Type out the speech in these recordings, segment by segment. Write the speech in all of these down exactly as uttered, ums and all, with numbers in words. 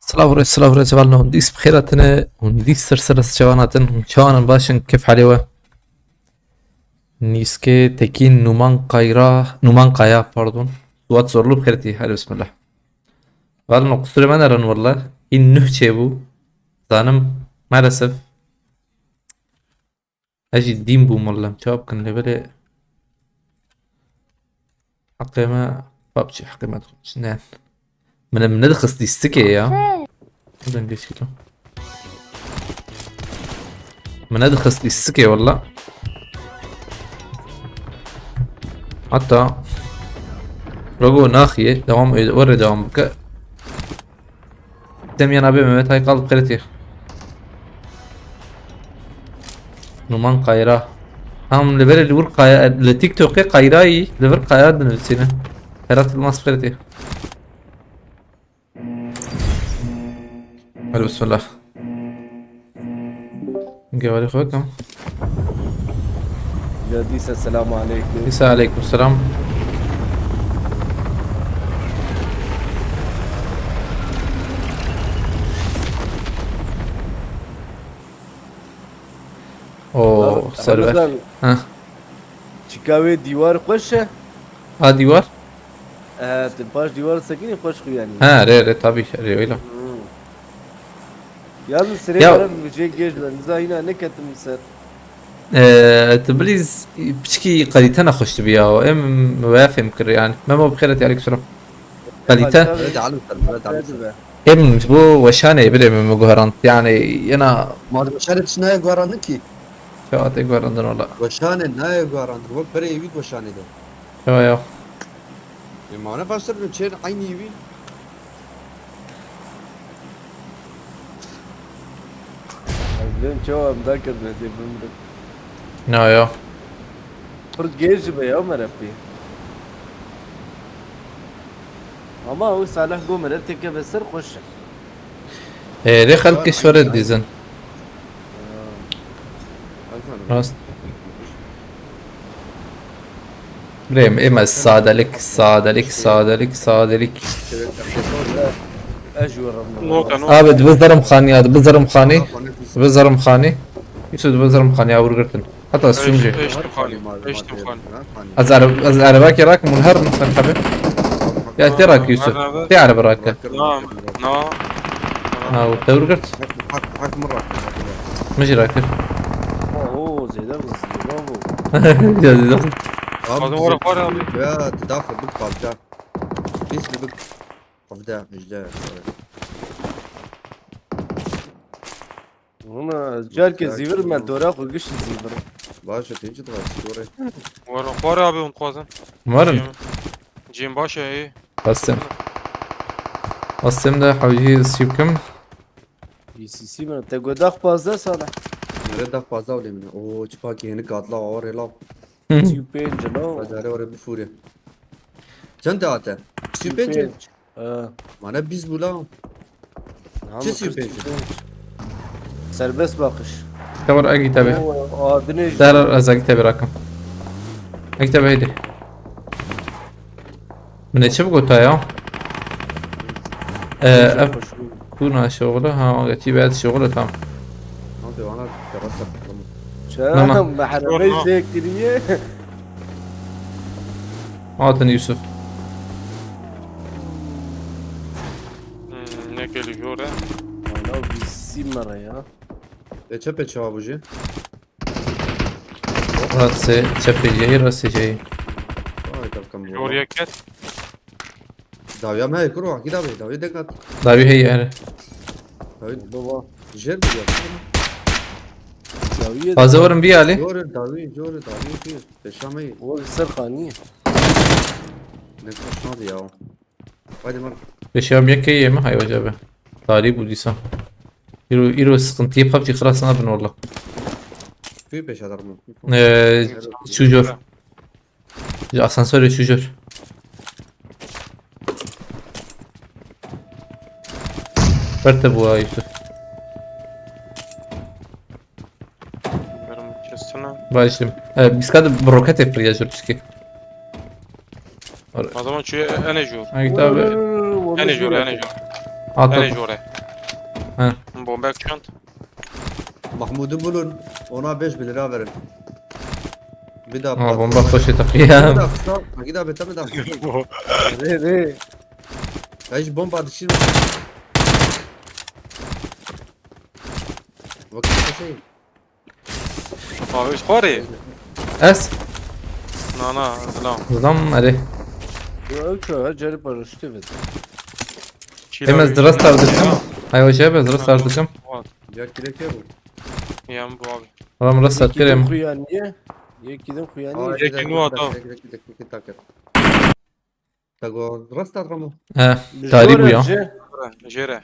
Silav re, silav re, ceval hûn dîs bi xêr hatine, hûn dîs ser ser çavan hatin, hûn çawan in, baş in, kêf halê we. Nîskê Tekîn Nûman Qayra, Nûman Kaya, pardon. Suat Zorlu bi xêr tî, hadi bismillah. Valno, qusûrê me nerin walla. Hîn nuh çêbû. Zanim, maalesef. Ez jî dîn bûm walla, em çawa bikin, lê belê heqê me, PUBG heqê me dixwest. Ne. Min, min nedixist lîstikê ya. Dengê çî to. Min nedixist lîstikê walla. Hatta logo naxiye, devam, were devam bike. Demyan abi Mehmet Aykal kredi. Numan Kayra. Tam li ber li wir Kaya, li TikTok'ê Kayrayî, li vir Kaya dinivîsîne. Ferhat Yılmaz kredi. Hadi bismillah. Gewarî xwe kim? Ya dîsa, selamu aleykum. Dîsa aleykum selam. Oo, Abi, server. Ramazan, ha. Çika wê dîwar xweş e? Ha, dîwar? E, tu paş dîwar sekinî xweş xuyanî. Ha, rê, rê, tabii, rê, öyle. Hmm. Yalnız sirê Ya- Kerem cê gêj be, niza hîna neketim ser. Ee, tu bilîz piçkî kalite nexweş dibi ya. Em veya fêm kir yani. Memo bi xêret, aleykum selam. Kalite. Kalite Hadi alın sen, hadi alın sen. Dibe. Em ji bo weşanê birê min guherand. Yani yena Ma di weşanê tişt nayê guherandin kî? Çawa tê guherandin wala? Weşanê nayê guherandin. Wek berê êwî di weşanê de. Ya, ya. Ê, ma ne baştir bin çên eynî wî. Ez bên çawa em dakir nezê bimrin. Na ya. Pir gêj dibe ya merepî. Ama o Salih Gomer ev têkeve ser xweş e. Ê, rê xelkê şore dizin. Rast. Birê min, ême sadelik, sadelik, sadelik, sadelik. Ez ji we re Noka, noka. Abi, dibi zerim xaniya, dibi zerim xanî. Dibi zerim xanî. Yusuf, dibi zerim xanî, ya wir girtin. Heta Eş-, sûmcê. Eştim xanî, eştim xanî. Ez are-, ez erebakê rakim, hûn herin ser xebê. Ya tê rak Yusuf. Tê erebe rake. Na, na. Ha, û te wir girt. Hak, hak, hak min rakir. Min jî rakir. Oo, zêde bû, zêde bû. Ya, zêde bû. Abi, Adam olarak var abi. Ya, tu daxil bik parça. Pis bik. Evde, ejde. Hûn, e, carkê zîvir me, dora xwe gişt zîvir. Baş e, têncî dixwazî, dore. War, war abi, hûn dixwazin. Warin. Cem, Cem baş e, ê. Astem. Astem de hewcî sî bikim. B C C min, te got dax pazdeh sal e. Nere dax pazdeh wile min e. Oo, çi pakî hênik hatla, awar ê law. Hı. Sî û pênc e, law. Bacarê were bifûre. Çend de hate? Sî û pênc e? Sî û pênc. Ee. Mane bîst bû la. Çi sî û pênc? Serbest bakış. Tewr egî tebe. Oo, adine Der ez egî tebe rakim. Egî tebe heydi. Min ê çi bigota ya? Ee, ev kuna şoxlu, ha, wanga tî be şoxlu tam. Hadi bana terasa. Tamam. Çe, mehremê zêkiriye. Hatin Yusuf. Hmm, ne geliyor oraya? Valla bir simara ya. E, çepê çawa bû jî? Rastê çepê jeyî, rastê jeyî. Vay, takım bu. Oraya kes. Dawiya me, kurwa, git abi, dawiya dikkat. Dawî heye, erê. Dawiya. Baba. Jêr bû ya. Dawiya. Fazla vurun bir hali. Jor, dawiya, jor, dawiya, bir. Peşa me. O bir ser xaniye. Ne koşmadı ya. Haydi, Mar. Peşam yek ye mi? Hay, wece be. Tarî bû dîsa. Îro, îro sıkıntıya PUBG xilas nabin walla. Kuyu peşa darım. Ee, çû jor. Ji asansörê çû jor. Berte bû ha, Yusuf. Benim kesine. Başladım. Ee, biz kadar bir roket yapıyor ya, jor çiki. O zaman şu ene jor. Hangi tabi? Ene jor, ene jor. Ene jor. Ha. Bombek çand. Mahmud'u bulun. Ona beş bin lira verin. Bir daha Ha, bomba koşu takıya. Bir daha kısa. Ha, bir daha beter, bir daha. Re, re. Ya hiç bomba düşürme. Vakit şey. Abi, xwarê. Ez? Na, na, zilam. Zilam, erê. Yo, ew çawa, her carê paraşütê ve. Hem ez dirastar dikim. Hay hoca, ez dirastar dikim. Diğer kirek ya bu. Yan bu abi. Adam dirastar Yekî din kirem. Xuyaniye. Yekî din xuyaniye. Aa, Yekî nû ata. Yekî, yekî, yekî, yekî, yekî, yekî. Te got, rast hat Ramo? He, tarî bû ya. Jêre, jêre.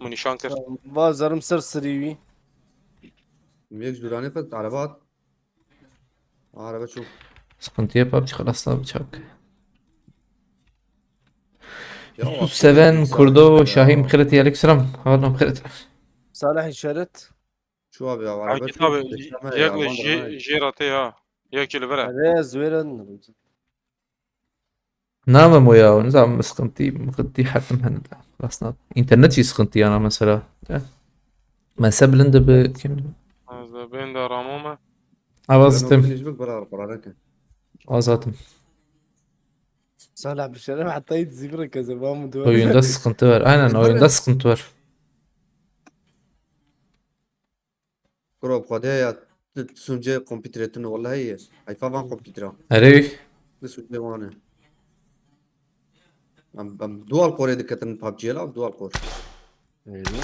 Min nîşan kir. Va zarim ser sirî wî. Yek ji duranê xwe araba hat. Araba çû. Sıkıntıya PUBG xelas da bıçak. Ya, Yusuf Seven, Kurdo, Şahin, bixêret, aleyküm selam. Havalno bixêret. Salih işaret. Çû abi ya, araba Akit abi, yek li jê, jê ratê ya. Yek li vir e. Erê, ez wê re Name mo ya, nizam sıkıntı, mıkıntı hatim hende. Aslında internet jî sıkıntı yana mesela. Eh. Mese bilinde bi kim? Ez de bên de Ramo me. Avazitim. Azatim. Sala bir şey hatta hiç zibra kaza, var mı diyor? Oyunda sıkıntı var. Aynen, oyunda sıkıntı var. Kuro, bi Xwedê ya, tu, tu suncê kompîterê tune, wellahî ye. Heyfa van kompîtera. Erê wî. Tu suncê wan e. Em, em dual core diketin PUBG'ê la, dual core. Erê.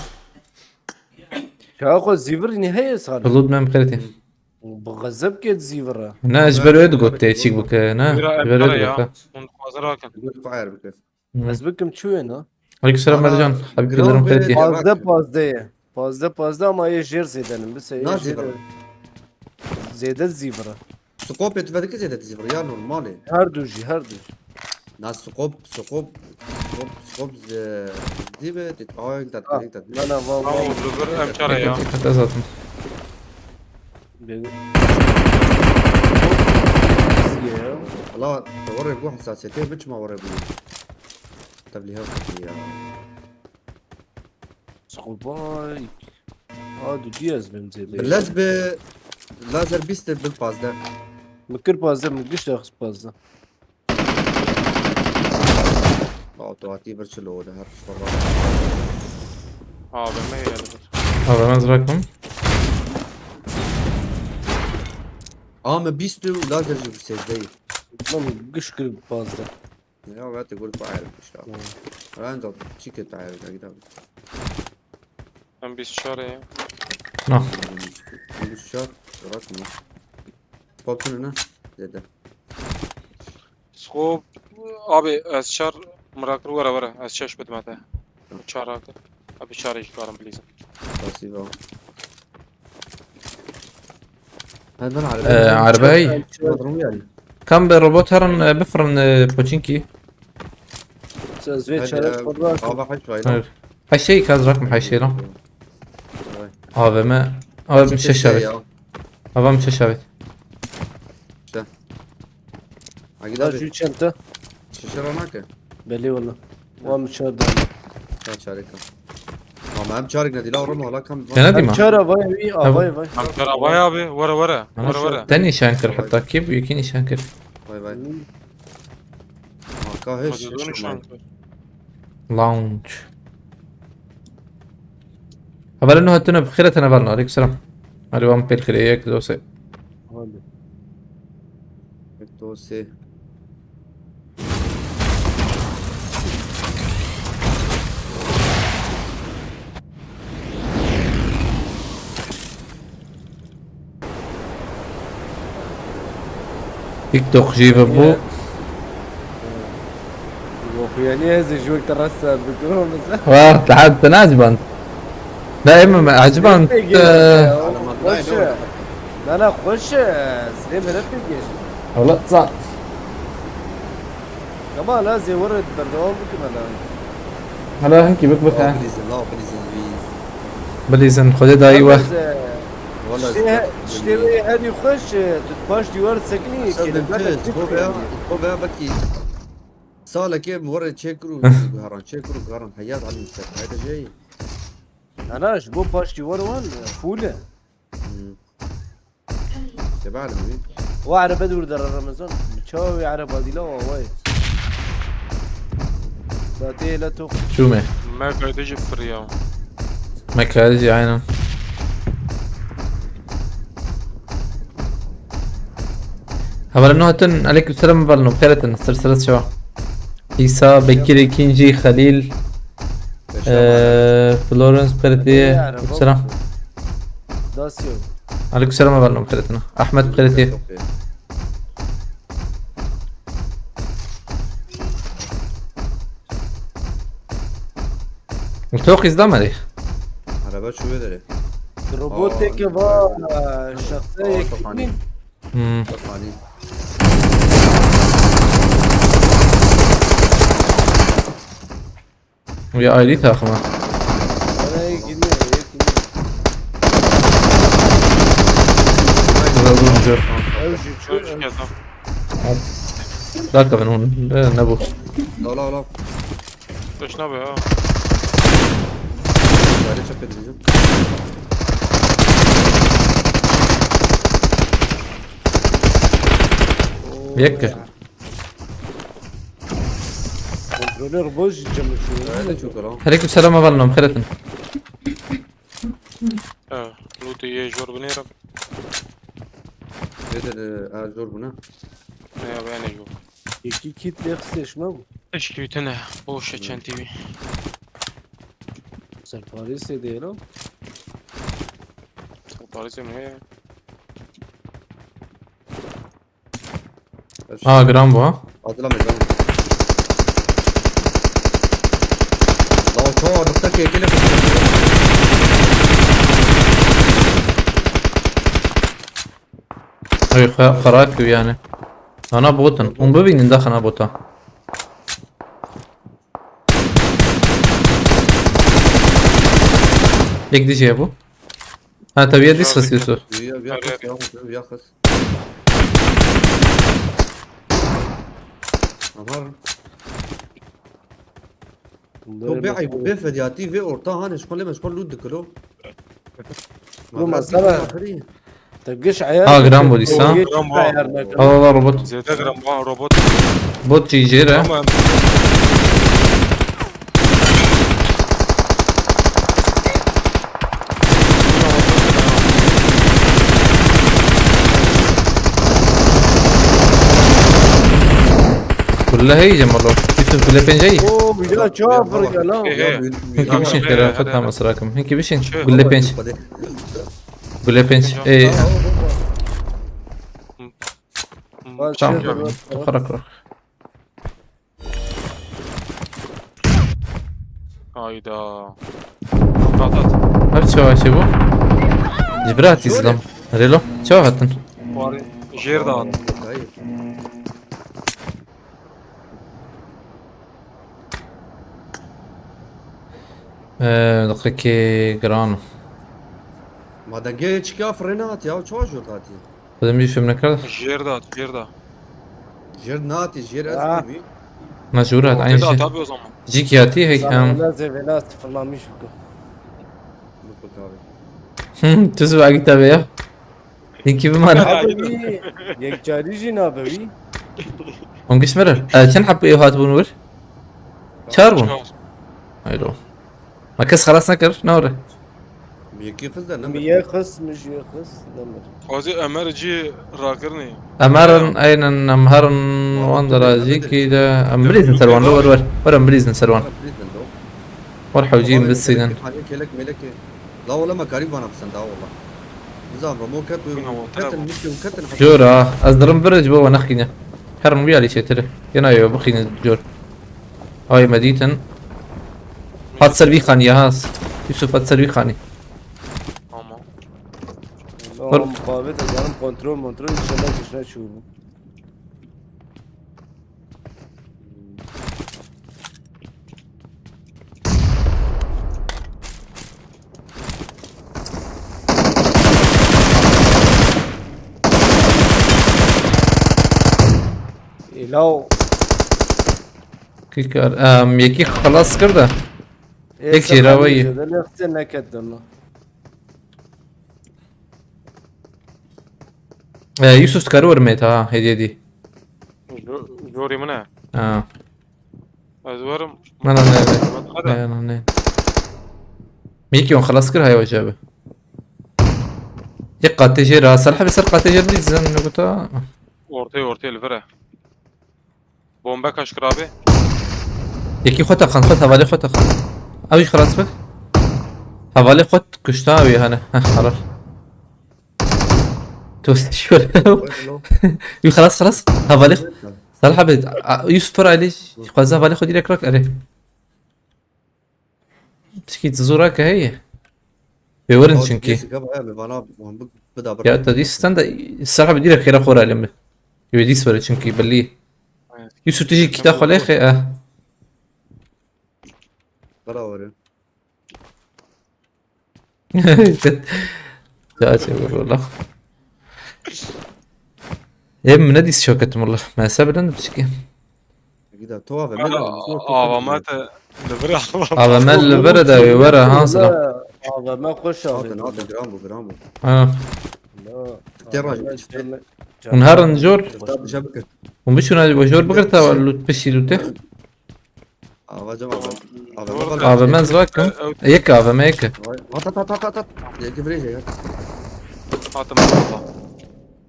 Ya xwe zîvirî ne heye sar. Bulut mem xeretî. Bi xezeb ke zîvira. Ne, ji ber wê digot tê çîk bike, ne? Ji ber wê digot, ha. Hûn dixwazin rakin. Digot fire bike. Hı. Ez bikim çi wêna? Aleykümselam Mercan. Habib Yıldırım Fethi. Pazdeh, pazdeh ye. Pazdeh, pazdeh ama yê jêr zêdenin. Bise yê jêr zêde zîvira. Skopê tu vedikî zêde zîvira ya normalê. Her du jî, her du. Na skop, skop, skop, skop zî be, tit ay, tat, tat. Na, na, va, va. Tamam, rübür em çare ya. Dikkat et zaten. Beni. Siye ya. Allah, te were bu hassasiyetê, biçma were bu. Tevlî hev ketiye ya. Skopay. Ha, du diye ez bim zêde. Bi lez bi lazer bîst bin pazdeh. Min kir pazdeh, min giş de xist pazdeh. Ba, tu hatî bir çilo de her tişt var. Abi me geldi. Abi ben zırakım. Ama bîst û lazer jî bi sêzdeyî. Lan giş kir pazdeh. Ya, we te got ku ayrı işte. Hı. Ranza çike te ayrı da gidelim. Em bîst çar e. Na. Bîst çar, bırakma. Koptun ne? Dedi. Skop, abi, ez çar, mirakir were were, ez şeş bidim te. Çar hakir. Abi çar iş varım bilirsin. Pasiva. Hadi lan, Ee, araba. Arabayı. Bodrum geldi. Kam bir robot herin, e, bifrin, e, poçinki. Söz ve çarek fırlar. Ava haç vay lan. Hayır. Her şey kaz rakım her şey lan. Vay. A V M. A V M Hiç şaş şey abi. Ya. A V M şaş abi. İşte. Ha, git abi. Şu çanta. Şişe ranak e. Belli valla. Wan çar da. Çar çarek. Ama hem çarek ne dila oğlum hala kam. Gene değil mi? Çar avay, avay, avay. Hem çar avay abi, vara vara. Vara vara. Te nîşan kir hatta ki bu iki nîşan kir. Vay vay. Hmm. Marka hiç. Hadi şişme. Nîşan kir. Lounge. Hevalno hatine bi xêre tene valno. Aleyküm selam. Hadi vam pel kire yek dose. Hadi. Yek dose. TikTok jî ve bû. Bo xuyanî ez ê ji wek te re ser bikim, mesela. Wah, te heb te naciband. Ne, êm me aciband. Pê gêşt ya, xweş e. Na, na, xweş e. Sirê me re pê gêşt. Wala, zan. Kema la zê were berdewam bikim, la. Hala hinkî bik bik, ha. Bilîzin, la bilîzin wî. Bilîzin, Xwedê dayî we. Wala tiştê, tiştê wê herî xweş, tu paş dîwar sekinî, kêlebek çêkirî. Xwe veya, xwe veya belkî salekê min were çêkir û guheran, çêkir û guheran. Heyat alî ser. Hayde jey. Ana ji bo paştî wer wan full e. Hmm. Te balim wî. O erebe dûr de Remezan. Çawa wî ereba dîla wa wayê. Da tê hele to. Çûme. Me kaydı jî firiya. Me kaydı jî aynen. Hevalno hatin, aleyküm selam hevalno, xêretin, sir sir çawa. İsa, Bekir ikinci, Halil, eee, Florence, xêretiye, selam. Dasyo. Aleyküm selam hevalno, xêretin. Ahmet, xêretiye. Çok izlemedi. Araba çubuğu deri. Roboteke va şahse yekî. Hmm. Sokağın. Ya ayrı takıma. Oraya gidiyor, oraya gidiyor. Burada durunca. Öyle şey, öyle şey. Dakika ben onu. Ne, ne bu? Ola, ola. Flash ne be ya? Gayret çok edeceğim. Yek. Kontrolör boş camı şu. Öyle çok ola. Aleyküm selam, hevalno, xêretin. Ha, lûtê yê jor binêre. Vê de, de, a, jor bûne. Ne ya, ben jor. Yekî kit lê xistê şima bû. Eşkî tine, boş e çentî wî. Serparê sê de yeno. Serparê sê mi heye? Ha, giran bu ha. Adila meydan. La o çoğu ağırlıkta kekele. Ay, xa-, xarak yani. Ana botin. Hûn bibînin daxina bota. Yek dijî hebû. Ha, te viya dîs xist Yusuf. Viya, viya xist, ya, viya xist. Aha. Yo, bê eyb, bê feryatî, vê orta hanê, ji xwe lê me, ji xwe lût dikiro. Yo, mesela, te giş ayar. Ha, giran bû dîsa. Giran bû. Giran bû. Al, al, al, robot. Zêde giran bû, ha, robot. Bot jî jê re. Tamam. Gulle heye Cemalo. Yusuf, gulle pênc heye. Oo, bir daha çağır ya lan. He, he. Hinki bişîn xêra xwe tam esra kim. Hinki bişîn. Gulle pênc. Gulle pênc. Ey. Tamam. Xarak xarak. Hayda. Rahat at. Her çawa şey bu? Ji bira tîzlam. Relo. Çawa hatin? Jêr de hat. Ee, dakika giran. Ma dengê çikiya firê nehat ya, çawa jor hatî? Xwedê min jî fêm nekir. Jêr de, jêr de. Jêr nehatî, jêr ez Ah. bû. Mecbur hat, Ortaya aynı da şey. Tabii o zaman. Cik yatî, hey, Sana em. Vela zevela sıfırlamış bu. Bikul kahve. Hı, tu zî vagî tabi ya. Hinki bimane. Abi, yekcarî jî nabe wî. Hûn giş mirin. E, çend hep ew hatibûn wir? Çar bûn. Çar. Haylo. Ma kes xelas nekir, ne were? Yekî xist de nemir. Mi yê xist, mi jî yê xist, nemir. Xwezî Emer cî rakirinê. Emer in, eynin, em herin wan de rajîkî de, em bilîzin ser wan, wer, wer, wer em bilîzin ser wan. Wer hewcî em bisînin. Haniye kelek melekê. La wele me karî vana bisend, ha wele. Nizam Ramo ket û ketin, mîşkê û ketin. Jor ha, ez dirim vir ji bo we nexîne. Herin wî alî çêtir. Yena yo bixîne jor. Ay me dîtin. Hat ser vî xanî ya has. Yusuf hat ser vî xanî. Tamam. Oğlum, muhabbet ederim, kontrol, kontrol, inşallah dışına çıkıyorum. Elo. Kikar, em, yekî xelas kir de. Ê, Tek jêra we ye. Zêde lê xizê neket dema. E, Yusuf, dikarî werim êta ha, hêdî hêdî. Jo-, jorê min e. Ha. Ez werim. Na, na, ne, ne. Hadi. Ne, na, ne. Mîkî on xelas kir, haya wece abi. Yek qatê jê ra, Salih abi ser qatê jê bidî, zan ne guta. Ortaya, ortaya li vir e. Bombe kaç kir abi? Yekî xwe teqan, xwe hevalê xwe teqan. Ew jî xelas bik. Hevalê xwe kuşta ew ê hene. Heh, helal. Tost şöyle. Wî xelas, xelas. Hevalê xwe. Salih abi, a, Yusuf Fir Ailî xweze hevalê xwe direk rak erê. Pişkî zora ke heye. Pêwerin çünkü. Ya te dîs sen de Salih abi direk xêra xwe ra elim bi. Wê dîs were çünkü belli. Yusuf tijî kîta xwe lê xe, eh. Bera were. Ya çevir valla. Ê, min nedîs şoketim valla. Me hesab eden de pişkî. Gida, to A V M Aa, lan, biz yok, A V M yok. Te li vir A V M. A V M li vir de wê were, ha, silah. A V M xweş A V M. Hatin, hatin, giran bû, giran bû. Ha. Tê raj, A V M işte. Hûn herin jor. Tabi şey bikir. Hûn biçûn hadi jor bikir ta loot piştî lootê. Ava cem ava. Ava Doğru bak. A V M zvakim. E, e, Yek A V M yek. At, at, at, at, at, at. Yek virêje ya. Hatim Allah.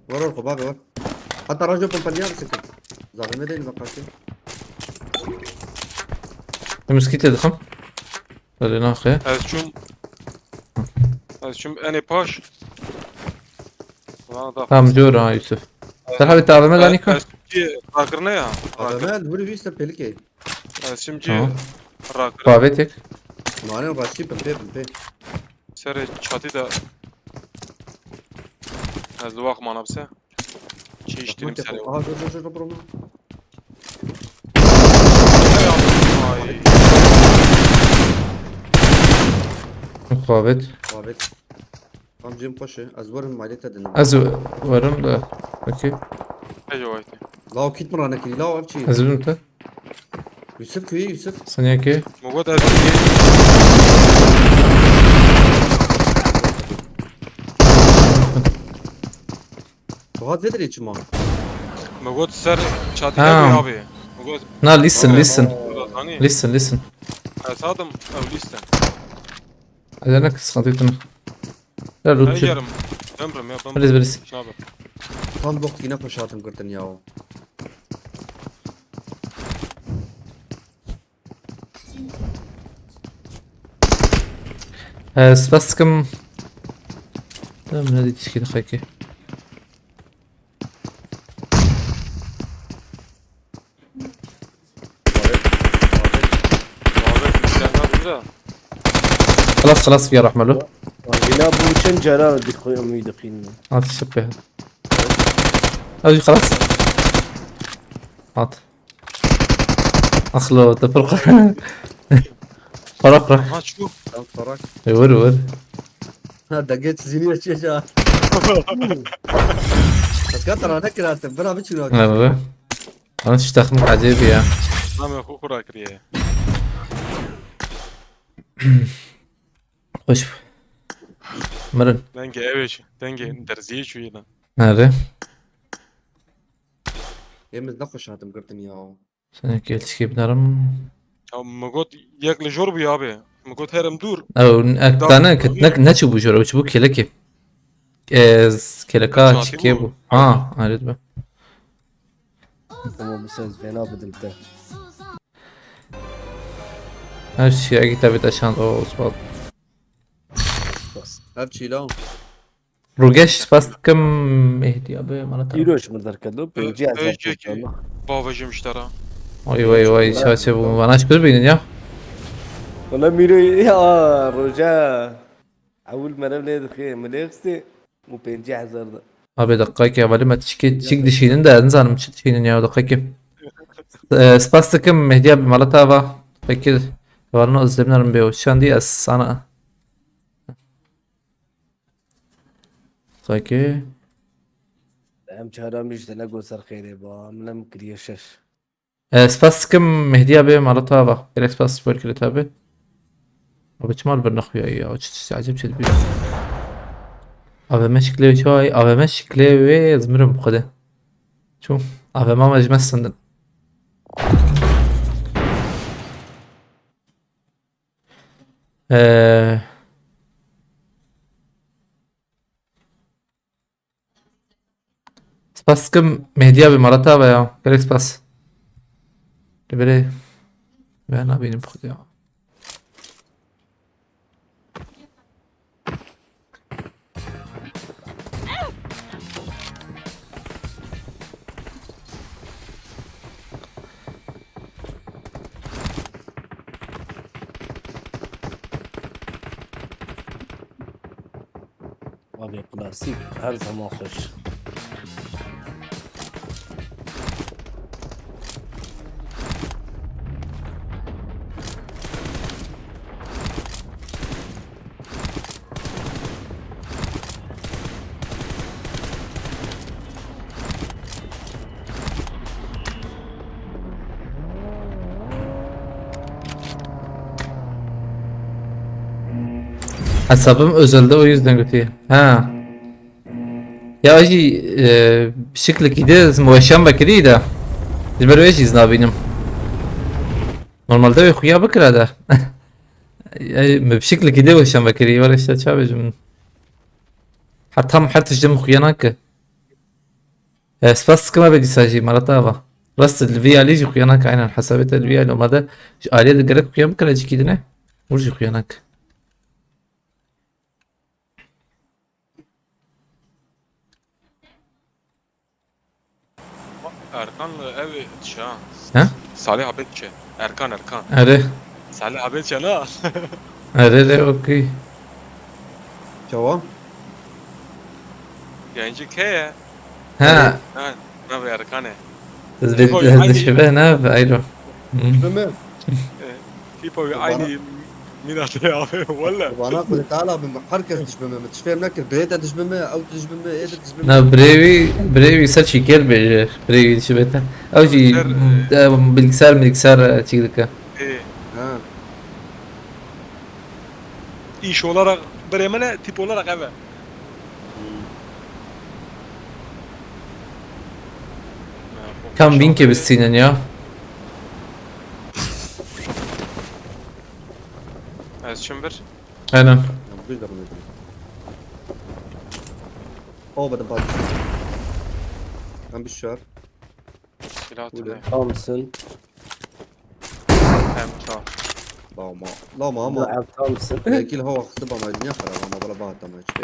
Var or bak var. Hatta rajo pompalya mı sıkın? Zahmet değil bak kaçın. Miskit dedim. Öyle ne ya? Ez çûm. Ez çûm enê paş. Tamam, diyor ha Yusuf. Sen abi A V M danî ku? Ez çûm cî rakirine ya. A V M, bunu bir işte pelik. Ez çûm cî Tamam. Rakirine. Pavetek. Mane başlı pempe pempe. Serê çatî de ez li wax mana bise. Çi iştinim serê. Aha, dur, dur, dur, dur, dur. Ay. Muhabbet. Muhabbet. Tam cem paşa. Ez werim malete dinle. Ez werim de. Okey. Ece wayte. Lao kit mi rane kiri, lao ev çi? Ez werim te. Yusuf kuyu, Yusuf. Sen ya ki? Mugot ez. Suat nedir içim o? Mugot ser çatı Ha. Abi. Mugot. Na, listen, Abi, listen. Mugot hani? Listen, listen. Ha, sadım, ev listen. Hadi ne kıskandıydın? Ya Ben Lutfi. Yarım. Ömrüm ya, ben Please, please. Şuna bak. Tam bok yine koşatım kırdın ya o. Ee, spas dikim. Tamam, ne diyeyim ki, xekî. Abi, abi, sen ne güzel. Xelas, xelas, ya rehmelo. Yine bu çend cara dixwe umî diqîn. At şipe. Abi, xelas. At. Axlo, te pir qe-, qara qara. Aha, çû. Tam sorak. E, vur, vur. Ha, degê çizînî ye çêşa. Qetka te rane kirastin, bira biçûn o. Ne baba? Lan şu takım acayip ya. Namê xwe xwe rakiriye. Hoş. Mirin. Dengê ev ê çi? Dengê derziyê çûyê lan. Nerede? Ê, min ne xweş hatim girtin ya. Sen gelişki binarim. Ya mi got yek li jor bûye abi. Mi got herim dûr. Ew, ek Da- tane ket ne, ne çi bû jor, ew çi bû kelekê. Ez keleka Çatî çikê bû. Bû. Ha, ayrı be. Tamam, bu söz fena bidim te. Her şey git abi taşan o Osman. Ev çîla. Rugeş spas dikim Mehdi abi, mana ta. Îro ji min derket do, pêncî hezar Önceki bavajım işte ra. Oy, oy, oy, çaçe bu. Bana şükür beynin ya. Wala Mîro ya, roja. Ewil merev lê dixê, min lê xistê û pêncî hezar da. Abi, dakika ki, evveli me tişkê, tişik dişînin de, ez nizanim çi dişînin ya, dakika ki. Ee, spas dikim, Mehdi abi, mala ta va. Peki, varno izlemlerim be, o şandi ez sana. Peki. Em çara min ji te ne got ser xêrê ba, min em kiriye şeş. E, spas dikim Mehdiya bê mala te ava. Gelek spas ji bo kiriye te bê. Abi çima li vir nexuya ya? Çi tiştê ecêb çêdibî? A V M şiklê wê çawa ye? A V M şiklê wê ez mirim bi Xwedê. Çû? A V M me ji me stendin. Ee, Spas dikim Mehdiya bi Marata ve ya. Gelek spas. Li birê. Ben nabînim bi Xwedê ya. Abi klasîk her zaman xweş. Hesabım özelde, o yüzden götüye. Ha. Ya jî, e, şiklekî de ez weşan vekirî de. Ji ber wê jî ez nabînim. Normalde wê xuya bikira de. Ey, me bi şiklekî de weşan vekirî. Were işte çawa bêjim. Her tam her tişt min xuya nake. E, spas dikim abi dîsa jî, Marat ava. Rast li vî alî jî xuya nake, aynen hesabê te li vî alî omade. Ji aliyê de gerek xuya bikira cîkî dine. Û jî xuya nake. Erkan ev çi ha? He? Salih abi çi? Erkan, Erkan. Erê. Salih abi çi na? Erê, erê, okey. Çawa? Genci ke ye? Ha. Ha, navê Erkan e. Ez Tîpo bê-, wî ez aynî. Dişibe ne, ayro. Hmm. Bi me. E, Tîpo wî Bana aynî mîna te abi, walla. Bana xwe teala bi me, her kes diş bi me. Min tişt fêm nekir. Bê te diş bi me, ew diş bi me, ê te diş bi me. Na, birê wî, birê wî ser çîker bêje. Birê wî dişibe te. Ew jî, Ser, e, e, bilgisayar, bilgisayar, e, çîk dike. Ê. Ha. İş olarak birê min e, tip olarak ev e. Kam bin ke bistînin ya? Ez çim bir. Aynen. Bir de bunu. O, bada bak. Ben bir şar. Silah Öyle. Atmayın. Thompson. Hem tamam. Lama. Lama ama. Ev Thompson. Belki hava xısı bama niye para ama bala bana tamam işte.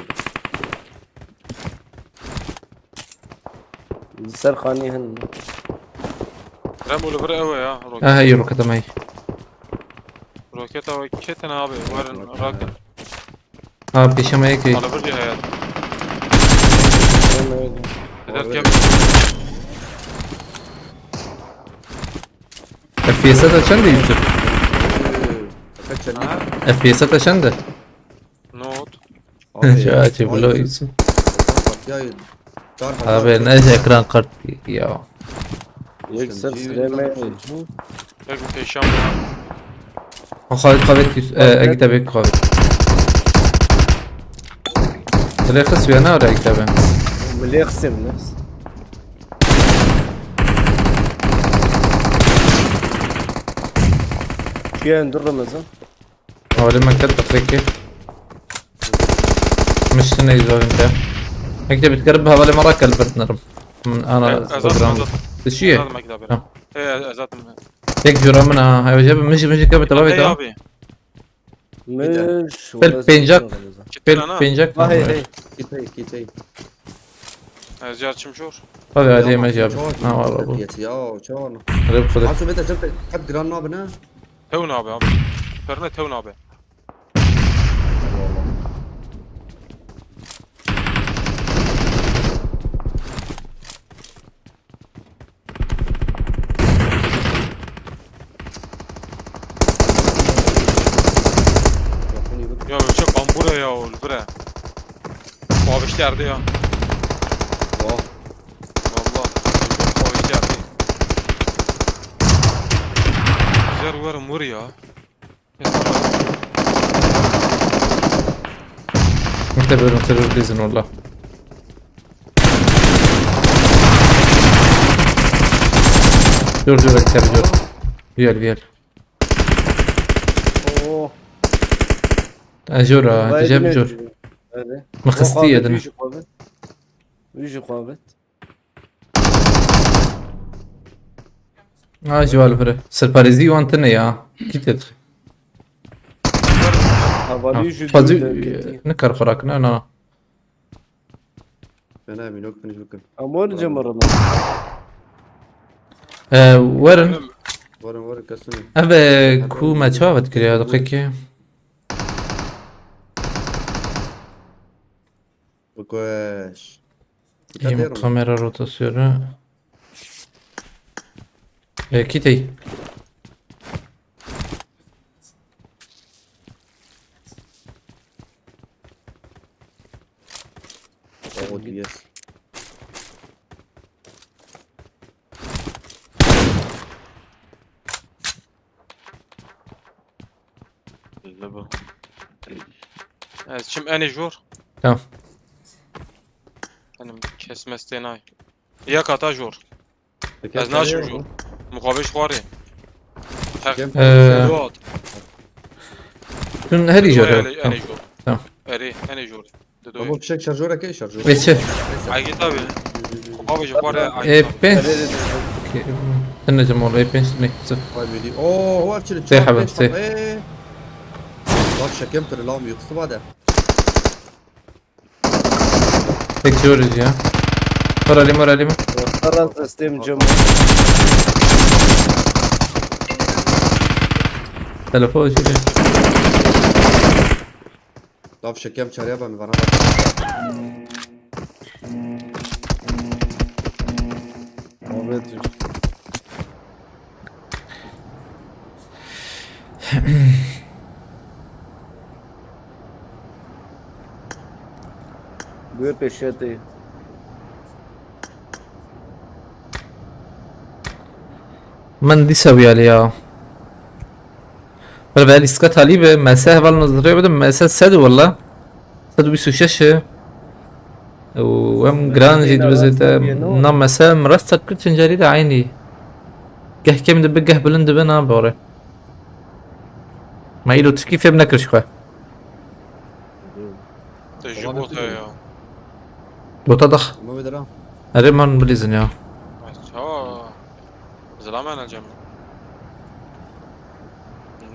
Ser xanî hin. Remo li vir ew e ya, roket. Ha, hey, roketa me. Roketa we ketin abi, werin rakin. Ha, pêşe me yekê. Araba jî heye. Eder kem. F P S te çend e Yusuf? Kaç çelik? Ha? F P S te çend e? Not. Abi, Şu açı ay, blo Yusuf. Ekran kartı ya, dar hazar Abi çok ne var. Ekran kart ya. Yek sırf Süleyman. Tek bir peşan var. Xalit xavet Yusuf. E, Egit abi xavet. Direkt xis ya ne ara Egit abi? Milli xisir ne? Kiyen dur Ramazan. Hawalê me ket bi xêkê. Miştine îzorîn te. Mekte bitkerib hawalê me rake li vir dinerim. Min ana Ez, ez program. Azad. Dişiye? Azad mekda bera. Ha. E, Azad mı? Tek jura min ha. Hayvaca bi mijî mijî ke bi tevavê Hey ta. Abi. Miş, Pil wala pencak. Çitur Pil ana? Pencak. Vay hey. Kitey, kitey. Ez car çim jor. Hadi hadi yemek yap. Ha, var bu. Ya, çor. Rep kule. Asu bete çim qet gran nabine. Tew nabe abi. Perne tew nabe. Ya ölçek ambura ya ol bire. Bu abi işte yerde ya. Vah. Valla. Bu abi işte yerde. Güzel vurarım vur ya. Kes vur. Te bölüm, te bölüm, lezin valla. Dur, dur, ekter, dur. Gel, gel. Oo. Ejora, Vay diyeceğim, be. Dur. Öyle. Mı kıstı Yok abi, yedin? Büyücü kuvvet. Büyücü kuvvet. Ha, ji wal vire. Serparêzî wan tine ya. Kî te dixê? Ha, valî Ha, jî fazî, dû de kî te. Ne kar xwe rakine, na. Ben abi, yok, ben yok. Ama onu cemarim. Ee, werin. Varın, varın, kasını. Ev, e, ku me çavet kiriya, diqekê. Bikoş. Em kamera rotasyonu. E, kitey. Oh, yes. Ne bu? Ez çim enê jor. Tamam. Benim kesmez tenay. Ya kata jor. Ez naçim jor. Muqabeş xwarê. Heq. Ee, Dot. Tun herî jor. Enê jor. Tamam. Erê, enê jor. Ama fişek şarjöreke şarjör. Veçe. Aygit abi. Abi ji xwe re E pênc. Tenecim oğlu E pênc ne kısa. Vay bedi. Oo, o hepçini. Sê hebe, sê. Bak şekem tırı lam yok. Sıvade. Tek diyoruz ya. Morali, morali mi? Karan teslim cam. Telefon açıyor. Lav şekem çarya ben bana bak. Ahmet. Buyur peşete. Min dîsa wiyalî ya. Bira, be lîstika talî be, mese heval nazirê bidim, mese sed walla. Sed û bîst û şeş e. Û em giran jî dibizê te. Na mese min rest kir çincarî de eynî. Geh kêm dibe, geh bilind dibe, na bore. Me îro tişkî fêm nekir ji xwe. Te ji bot heye ya. Bota dax. Ama bir lira. Erê man bilîzin ya. Çawa? Zilamen acem.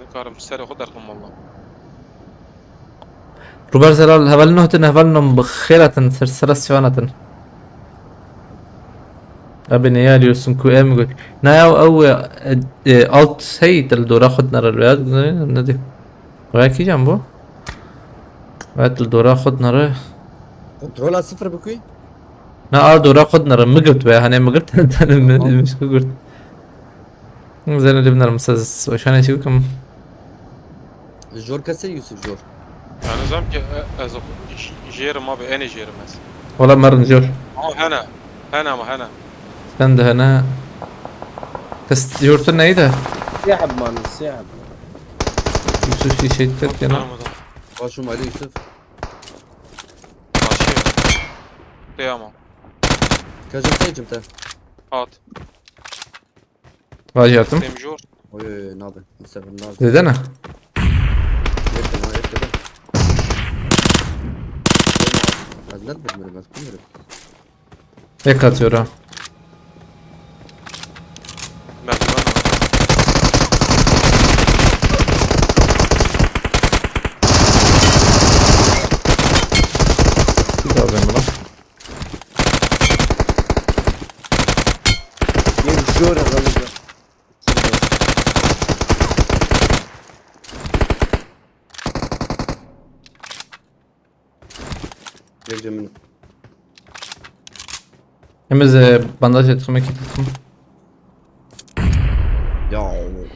Nikarim serê xwe derxim valla. Ruber Zelal, heval nuh tin, heval nuh bi xêr hatin, ser sera sivan hatin. Abi ne arıyorsun ku em got. Na ya ew, e, e, alt hey, te li dora xwe dinere, ya, ne, ne diyor? Waya kîjan bû? Waya tu li dora xwe dinere. Kontrola sıfır bikî? Na, a dora xwe dinere. Min girt waya, hene min girt, min, min ji ku girt. Zene li binere, min se weşanê çi bikim? Jor kesê Yusuf jor. Yani zam ki, e, ez j-, jêrim abi, enê jêrim ez. Wala merin jor. Ama hene. Hene ama hene. Sen de hene. Kes yortu neydi? Siyah abi man, siyah abi. Yusuf şişe ettik ya. Tamam, tamam. Başım Ali Yusuf. Başı. Kıyamam. Kaçın sayıcım te. At. Vajî hatim. Demjor. Oy, oy, oy, nabe. Sefer nabe. Zêde ne? Yedim ha, yedim. Ez ne bilmiyorum, ez bilmiyorum. Tek atıyor ha. Merdiven. Bir daha ben buna. Yem jor e, Ramazan. Yek cemini. Hem ez, e, bandaj ettim, ekip ettim. Ya,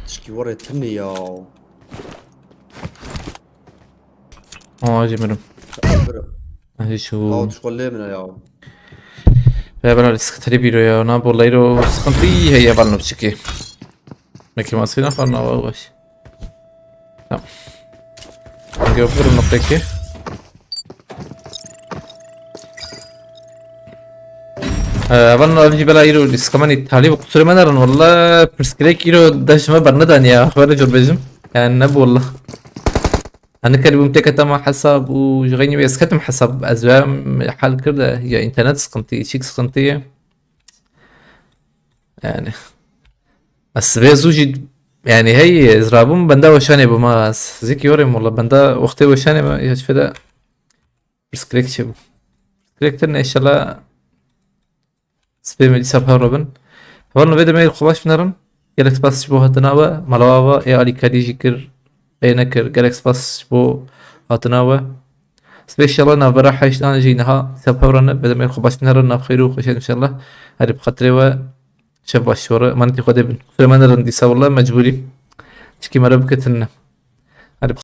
tişkî were tine ya. Aa, cemirim. Bro. Hiç o. Tao tişko lê min e ya. Ve ben öyle sıkıntılı bir ya. Na bu leyro sıkıntı iyi he ya, ben ne çiki. Mekî maskî naxwar nava baş. Tamam. Gördüm noktaki. Hevalno, ev jî bela îro lîstika me nî talî bi, qusurê me nerin walla, pirsgirêk îro dest ji me bernedan ya, xwe re cor bêjim. Yani ne bi walla. Hani kerî bûm têketa me hesab û ji xeynî wê ez ketim hesab, ez wê hal kir de ya înternet sıkıntı, çîk sıkıntı ye. Yani. Ez sibê zû jî, yani hey, ez rabûm benda weşanê bû ma, ez zikî yorêm walla, benda wextê weşanê me ya feda. Pirsgirêk çi bû? Pirsgirêk tune, inşallah sibê me dîsa par robin. Hevalno, vê demê xwe baş binerin. Gelek spas ji bo hatina we. Mala we ê alîkarî jî kir, ê nekir. Gelek spas ji bo hatina we. Sibê inşallah navbera heştan jî niha dîsa par ne. Vê demê xwe baş binerin, nav xêr û xweşe inşallah. Herî bi xatirê we. Şev baş ji we re. Emanetî Xwedê bin. Qusurê me nerin dîsa walla mecbûrî. Çikî me re biketin ne.